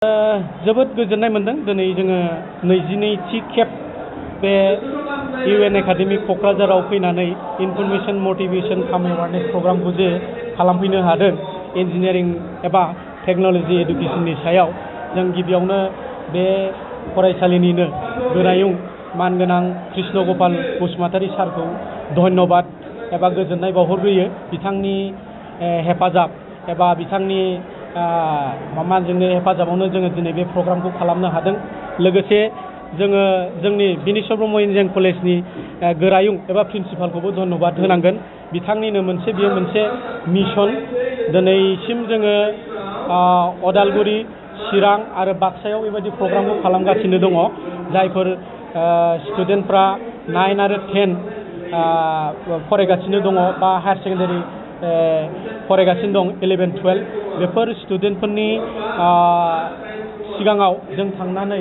जोबोद गोजोननाय मोनदों दिनै जोङो 22थि खेब बे इउएन एकाडेमि क'क्राझाराव फैनानै इनफरमेशन मोटिवेशन काम एवारनेस प्रग्रामखौ जे खालामफैनो हादों इन्जिनियारिं एबा टेक्न'लजि एडुकेशननि सायाव जों गिबियावनो बे फरायसालिनिनो गोरायुं मानगोनां कृष्ण गपाल बसुमतारी सारखौ धन्यबाद एबा गोजोननाय बावहरग्रोयो बिथांनि हेफाजाब एबा बिथांनि जोंनि हेफाजाबावनो जोङो दिनै बे प्रग्रामखौ खालामनो हादों लोगोसे जोङो जोंनि बिनेश्वर ब्रह्म इन्जिनियारिं कलेजनि गोरायुं एबा प्रिन्सिपालखौबो धन्यबाद होनांगोन बिथांनिनो बियो मोनसे मिशन दिनैसिम जोङो अदालगुरि चिरां आरो बाक्सायाव बेबायदि प्रग्रामखौ खालामगासिनो दङ जायफोर स्टुडेन्टफ्रा 9 आरो 10 फरायगासिनो दङ बा हायार सेकेन्डारि फरायगासिनो दं 11-12 बेफोर स्टुडेन्टफोरनि सिगाङाव जों थांनानै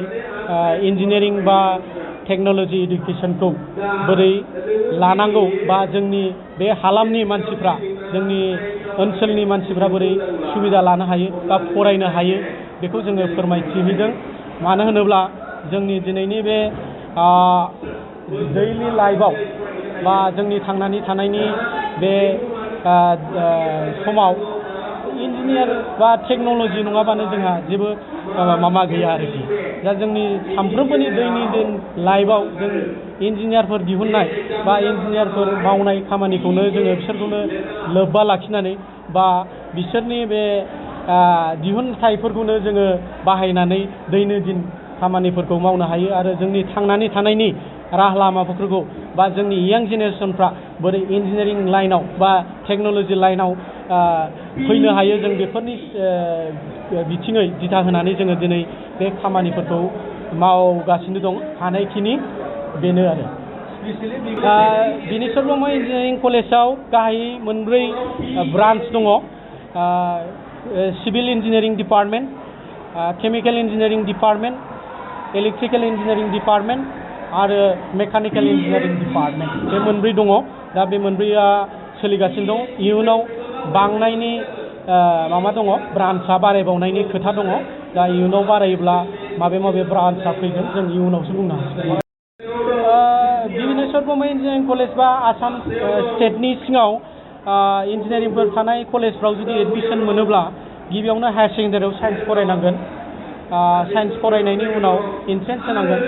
इन्जिनियारिं बा टेक्न'लजि एडुकेशनखौ बोरै लानांगौ बा जोंनि बे हालामनि मानसिफ्रा जोंनि ओनसोलनि मानसिफ्रा बोरै सुबिदा लानो हायो बा फरायनो हायो बेखौ जोङो फोरमायथि हैदों मानो होनोब्ला जोंनि दिनैनि बे दैलि लाइफआव बा जोंनि थांनानै थानायनि बे समाव इन्जिनियार बा टेक्न'लजि नङाबानो जोंहा जेबो माबा गैया आरोखि दा जोंनि सानफ्रोमबोनि दैनि लाइफआव जों इन्जिनियारफोर दिहुननाय बा इन्जिनियारफोर मावनाय खामानिखौनो जोङो बिसोरखौनो लोब्बा लाखिनानै बा बिसोरनि बे दिहुनथाइफोरखौनो जोङो बाहायनानै दैनो दिन खामानिफोरखौ मावनो हायो आरो जोंनि थांनानै थानायनि राहा लामाफोरखौ बा जोंनि यां जेनेरेसनफ्रा बोरै इन्जिनियारिं लाइनाव बा टेक्न'लजि लाइनाव फैनो हायो जों बेफोरनि बिथिङै दिथा होनानै जोङो दिनै बे खामानिफोरखौ मावगासिनो दं हानायखिनि बेनो आरो बिनेश्वर ब्रह्म इन्जिनियारिं कलेजाव गाहायै मोनब्रै ब्रान्च दङ civil engineering department chemical engineering department electrical engineering department आरो मेकानिकेल इन्जिनियारिं डिपार्टमेन्ट बे मोनब्रै दङ दा बे मोनब्रैया सोलिगासिनो दं इयुनाव बांनायनि माबा दङ ब्रान्चआ बारायबावनायनि खोथा दङ दा इयुनाव बारायोब्ला माबे ब्रान्चआ फैगोन जों इयुनावसो बुंनो हासिगोन बिनेश्वर ब्रह्म इन्जिनियारिं कलेज बा आसाम स्टेटनि सिङाव इन्जिनियारिंफोर थानाय कलेजफ्राव जुदि एडमिसन मोनोब्ला गिबियावनो हायार सेकेन्डारियाव साइन्स फरायनांगोन साइन्स फरायनायनि उनाव एन्ट्रेन्स होनांगोन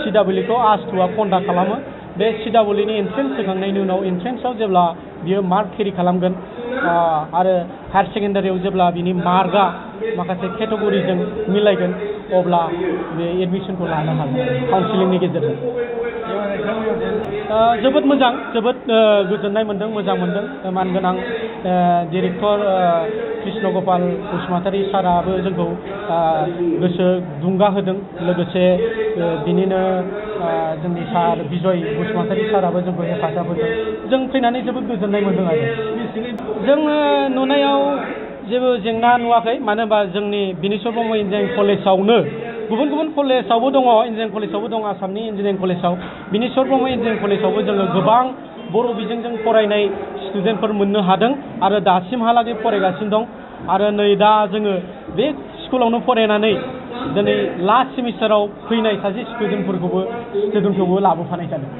सिडाब्लिउखौ आस2आ कन्डाक्ट खालामो बे सिडाब्लिउनि एन्ट्रेन्स होखांनायनि उनाव एन्ट्रेन्सआव जेब्ला बियो मार्क केरि खालामगोन आरो हायार सेकेन्डारियाव जेब्ला बिनि मार्कआ माखासे केटेगरिजों मिलायगोन अब्ला बे एडमिसनखौ लानो हागोन काउन्सिलिंनि गेजेरजों जोबोद मोजां जोबोद गोजोननाय मोनदों मोजां मोनदों मानगोनां डिरेक्टर कृष्ण गपाल बसुमतारी साराबो जोंखौ गोसो दुंगा होदों लोगोसे बिनिनो जोंनि सार बिजय बसुमतारी साराबो जोंखौ हेफाजाब होदों जों फैनानै जोबोद गोजोननाय मोनदों आरो जोङो नुनायाव जेबो जेंना नुवाखै मानो होनबा जोंनि बिनेश्वर ब्रह्म इन्जिनियारिं कलेजावनो गुबुन कलेजावबो दङ इन्जिनियारिं कलेजावबो दं आसामनि इन्जिनियारिं कलेजाव बिनेश्वर ब्रह्म इन्जिनियारिं कलेजावबो जोङो गोबां बर' बिजोंजों फरायनाय स्टुडेन्टफोर मोननो हादों आरो दासिमहालागै फरायगासिनो दं आरो नै दा जोङो बे स्कुलावनो फरायनानै दिनै लास्ट सेमिस्टाराव फैनाय सासे स्टुडेन्टखौबो लाबोफानाय जादों